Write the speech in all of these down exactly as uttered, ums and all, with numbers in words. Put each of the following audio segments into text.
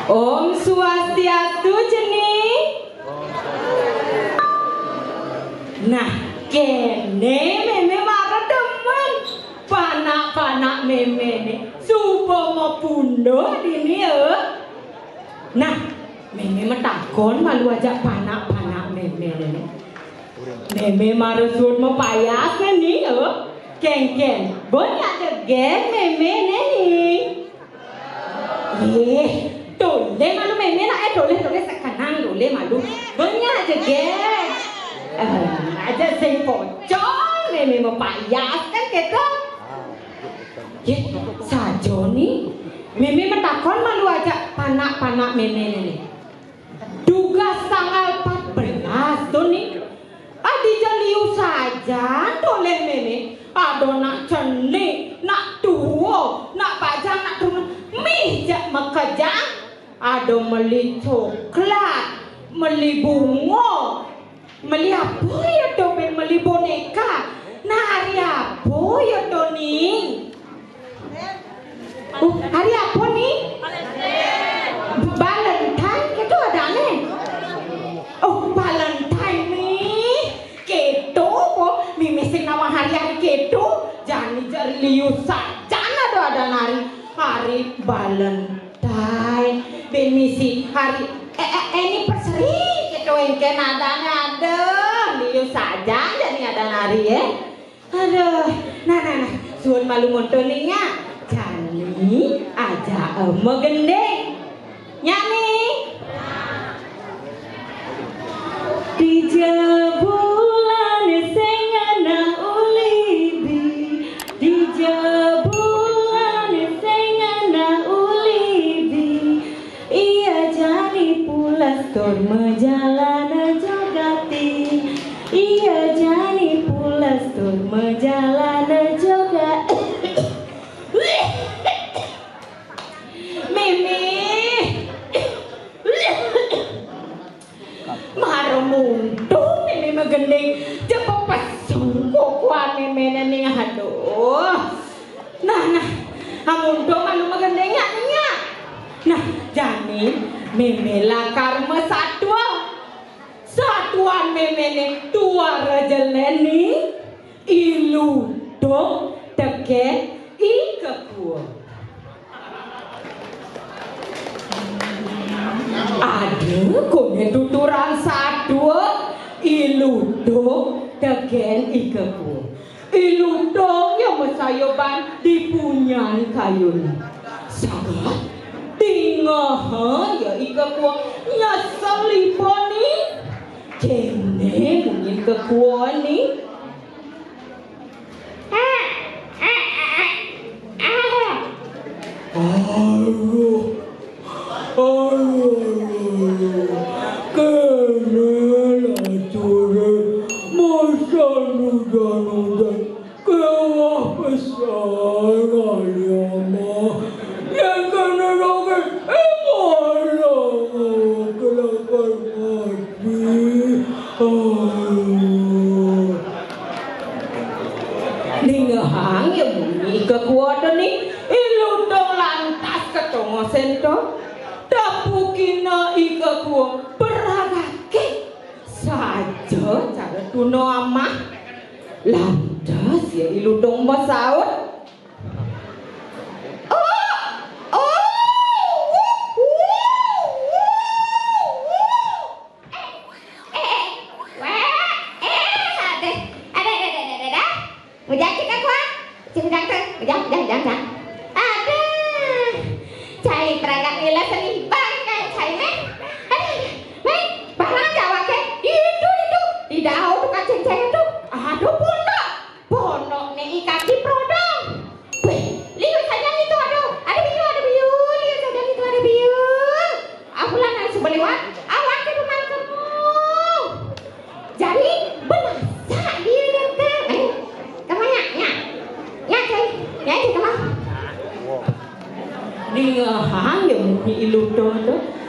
Om Swastiastu, Jeni. Nah, kéné mémé mara demen. Panak-panak mémé né suba mapundhut dini, eh. Nah, mémé matakon malu ajak panak-panak mémé né. Mémé mara suud mapayas né, eh. Kénkén, bun nyak jegég mémé né, ning. Ih, tolih malu mémé nak, eh, tolih, tolih, sekenang tolih malu. Bun nyak jegég. Eh, aja sing pocol, mémé mapayas kan kéto. Yéh, saja ni. Mémé matakon malu ajak panak-panak mémé né. Dugas tanggal empat belas to ni. Adi ja liu sajan tolih mémé. Ada nak cenik, nak tua, nak bajang, nak truna. Mih ja makejang. Ada meli coklat, meli bunga. Meli apa ya to, Ben? Meli boneka. Nah, hari apa ya to ni? Oh, hari apa ni? Valentine, kéto adané. Oh, Valentine ni. Kéto po, mémé sing nawang hari-hari kéto. Jani ja liu sajan ada adané hari. Hari Valentine. Ben misi hari, eh, eh, anniversary kéto éngkén adané, aduh, liu sajan jani adané hari, eh. Aduh, nah, nah, nah, suud malu monto ni nyak. Jani ajak, eh, magending. Nyak ni. Dija bulan sing ana ulibi, dija bulan sing ana ulibi. Iya jani pulas tur majalan jogati. Iya jani pulas tur majalan jogati. Mémé. Mara muntung mémé magending, ja pepesu kukuhan mémé né ning, aduh. Nah, nah, amuntung malu magending nyak, nyak. Nah, jani mémé lakar masatua. Satuan mémé né tuara jelé ning. I Lutung tekén I Kekua. Ada koné tuturan satua, I Lutung tekén I Kekua. I Lutung ya masayuban di punyan kayuné. Sagat, dingeha ya I Kekua nyesel ibané. Kéné munyin Kekua né. Aduh. Aduh, aduh, aduh. Kéné laturé masa nudan-nudan. Kéweh pesan kali ama. Yén kéné lagi, eh, malah kelakar mati. Oh. Ningehang ya munyi I Kekua to ni, I Lutung lantas ketongosén to. Tepukina I Kekua beragaké. Saja cara tuna amah. Lantas ya I Lutung masaut. Oh, oh, wuh, wuh, wuh, wuh. Eh, eh, eh, wéh, eh, aduh, aduh, aduh, aduh, aduh, aduh. Mujang cik aku, ah. Cik mujang tuh, mujang, mujang, mujang, mujang. Aduh, cai peragat nila seni bang kan cai méh. Aduh, aduh, méh, barang jawaké, itu, itu, di daun tuh kacéng-céng tuh. Aduh, pondok, pondok né I Kaki Prodo.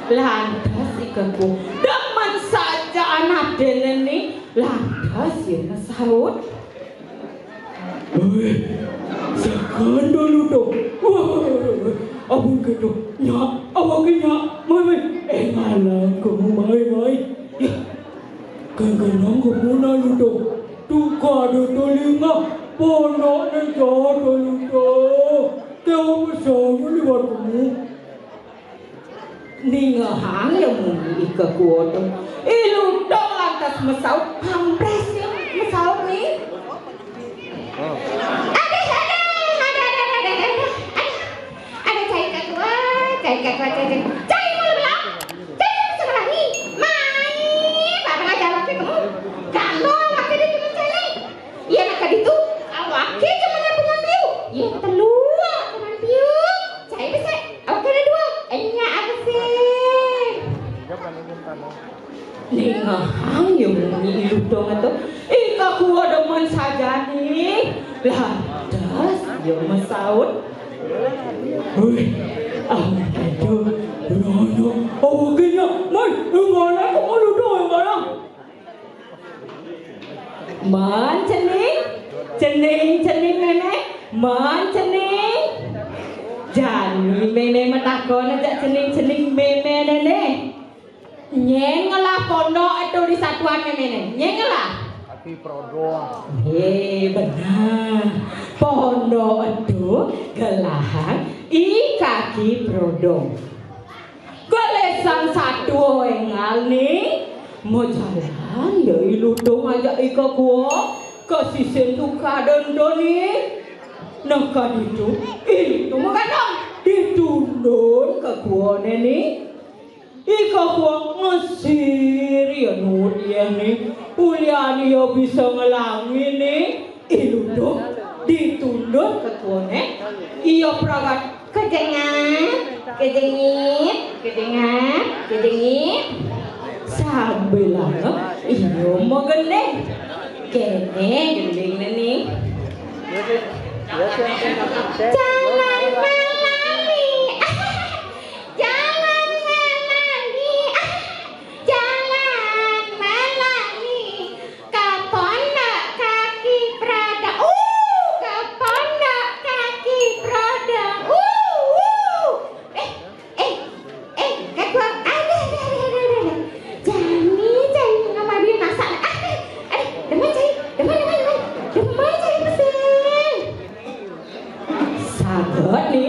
Lantas I Kekuo demen saja anak dene ni, lantas ia masaut. Hei, sakan dulu tu. Wah, ampun keto. Nyak, awak ke nyak. Mai, mai. Eh, ngalang kamu, mai, mai. Ya. Kegenang kamu nak ludo. Tukar do telinga. Pondok ni jauh do ludo. Kau besar ni buat kamu. Ningehang ia munyi I Kekuo tu. I Lutung lantas masaut, pampres ia masaut ni. Aduh, aduh, aduh, aduh, aduh, aduh, aduh. Aduh, cai Kekuo, cai Kekuo, cai, cai. Cai mulu belak. Cai mulu sebelah ni. Mai, bapak ngajar laki kamu. Ganggu laki dia cuma cai. Ia nak ke ditu, awak ke cuma nak punya piu. Ia telua cuma piu. Cai besar. Oke, ada dua. Enya apa sih? Ningehang ia munyi I Lutung tu. I Kekuo demen saja ni. Lantas ia masaut. Hei, ampun keto. Rono. Awak ke nyak. Mai, ngalang kamu ludo, ngalang. Man cening, cening, cening meme, man cening. Jani meme matakon aja cening, cening meme nene. Nyén ngelah pondok tu di satuan meme ne? Nyén ngelah? Kaki Prodong. Hé, benar. Pondok tu gelahang I Kaki Prodong. Kelesang satu engal ni, majalan ia I Lutung ajak I Kekuo ke sisin tukar denda ni. Naka ditu, I Lutung magadang ditundun Kekuo ne ni. I Kekuo ngesir ia nuut ia ni, ulian ia bisa ngelangi ni. I Lutung ditundun Kekuo ne, ia peragat. Kejengap, kejengip, kejengap, kejengip. Sambilanga ia magending. Kene gending ne ni. Jalan melali. Jalan melali. Jalan melali. Ke pondok Kaki Prodong. Uh, ke pondok Kaki Prodong. Uh, uh. Eh, eh, eh, Kekuo. Aduh, aduh, aduh, aduh, aduh. Jani, jani, nama dia masak. Aduh, aduh, demen cai, demen, demen, demen. Demen cai mesin. Saget ni,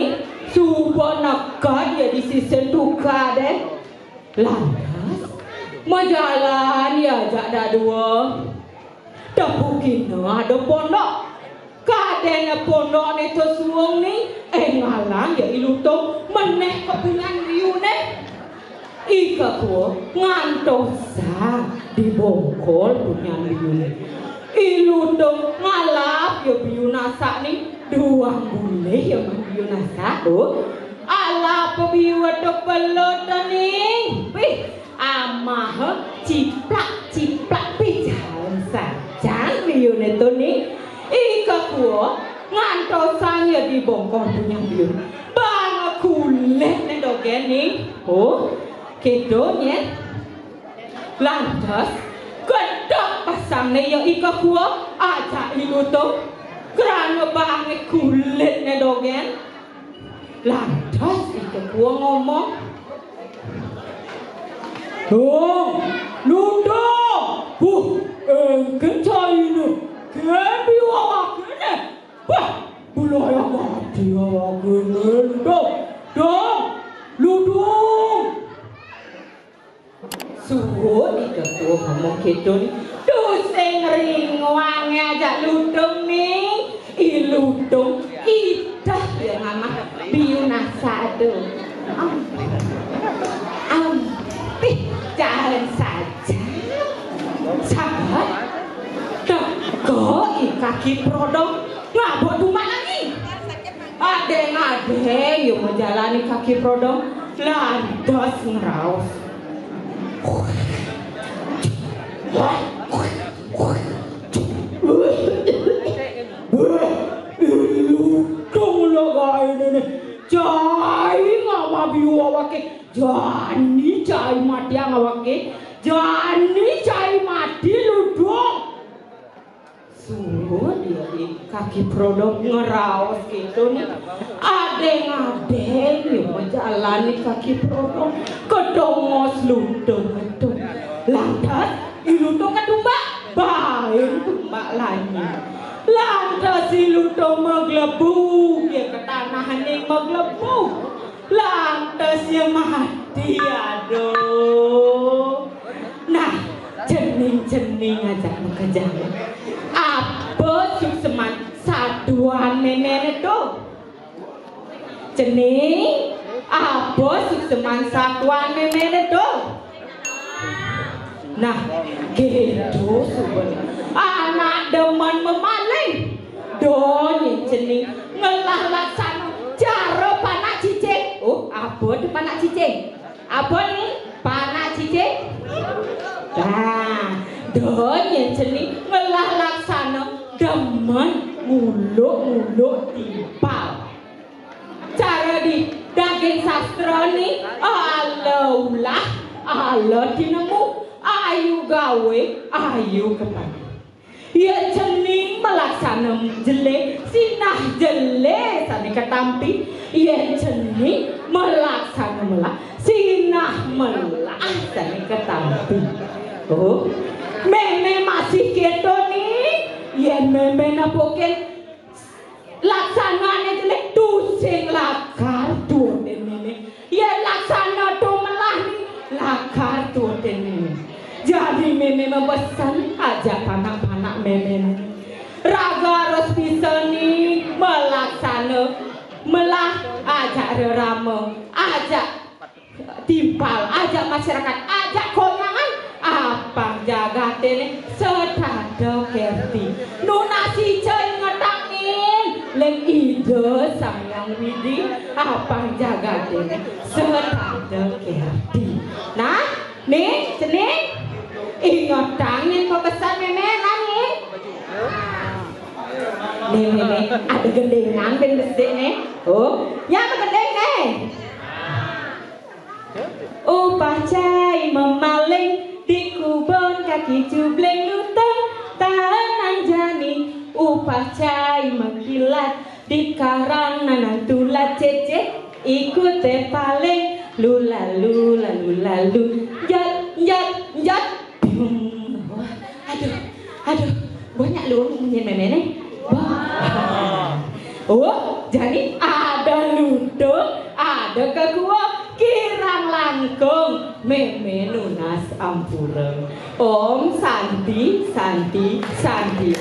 suba naka ia di sisin tukar deh. Lantas, majalan ia ajak dadua. Tepukina ada pondok. Kadene pondok ne tesuung ni, engalang ia I Lutung meneh ka punyan biu ne. I Kekuo ngantosang di bongkol punyan biu ne. I Lutung ngalap ia biu nasak ni, duang bulih ia biu nasak tu. Alap biu tu pelut ni. Pih, amah ciplak-ciplak pih jalan sajan biu ne tu ni. I Kekuo ngantosang ia di bongkol punyan biu. Bang kulit ne dogen ni. Oh, keto nye. Lantas, kedap pasang ne ia I Kekuo ajak I Lutung. Kerana bang kulit ne dogen. Lantas I Kekuo ngomong, "Dong, Lutung, buh, engken cai ne, ken biu awak ne. Bah, belayang mati awak ne, dong, dong, Lutung." Suud I Kekuo ngomong keto ni, tusing ringuang ajak Lutung ni. I Lutung idah ia ngamah biu nasak tu. Am. Am. Pih, jalan saja. Sagat. Teka I Kaki Prodong. Ngabuk tumat lagi. Adeng-adeng ia majalan I Kaki Prodong, lantas ngeraos. Lutung lah gae ne. Cai ngamah biu awake. Jani Oke, jani cai mati lutung. Suruh dia di kaki produk ngeraos gitu nih. Adeng-adeng yo menjalani kaki produk. Kedongos lutung itu. Lantas, ilutung ketumbak, bain tumbak lanyi. Lantas ilutung meglebug, ya ke tanah ning meglebug. Lantas ya mati, aduh. Nah, cening-cening aja makejang. Apa sukseman satuan méméné to? Cening, apa sukseman satuan méméné to? Nah, gitu suben. Anak demen memaling. Do nyén cening ngelah laksana cara panak cicing. Oh, apa to panak cicing? Apa né? Panak cicing? Nah, do nyén cening ngelah laksana demen nguluk-nguluk timpal. Cara di daging sastra né, ala ulah, ala tinemu, ayu gawé, ayu kepané. Yén cening malaksana jelé, sinah jelé sané ketampi. Yén cening malaksana melah, sinah melah sané ketampi. Oh, mémé masih kéto né. Yén mémé nepukin laksanané jelé, tusing lakar tuutin mémé. Yén laksana to melah né, lakar tuutin mémé. Jadi mémé mapesen ajak panak-panak mémé né. Raga harus bisa né malaksana melah, ajak rerama, ajak timpal, ajak masyarakat, ajak konyangan, apang jagaté né sedada kerti. Nunas ica ingetang né, ling Ida Sang Hyang Widhi, apang jagaté né sedada kerti. Nah, né, cening, ingetang né pepesan mémé, nah, né. Né, né, né, ada gendingan ben besik né. Oh, ya ada gending né. Upah cai memaling di kubon kaki cubling lutung tanang jani. Upah cai mengkilat di karang nanang tulat cecet ikuté paling lulalu lalu lalu jat jat jat. Wah, aduh, aduh, banyak lu nyén mémé né. Wah. Oh, jadi ada lutung, ada kekua, kirang langkung, mémé nunas ampura. Om Santi, Santi, Santi.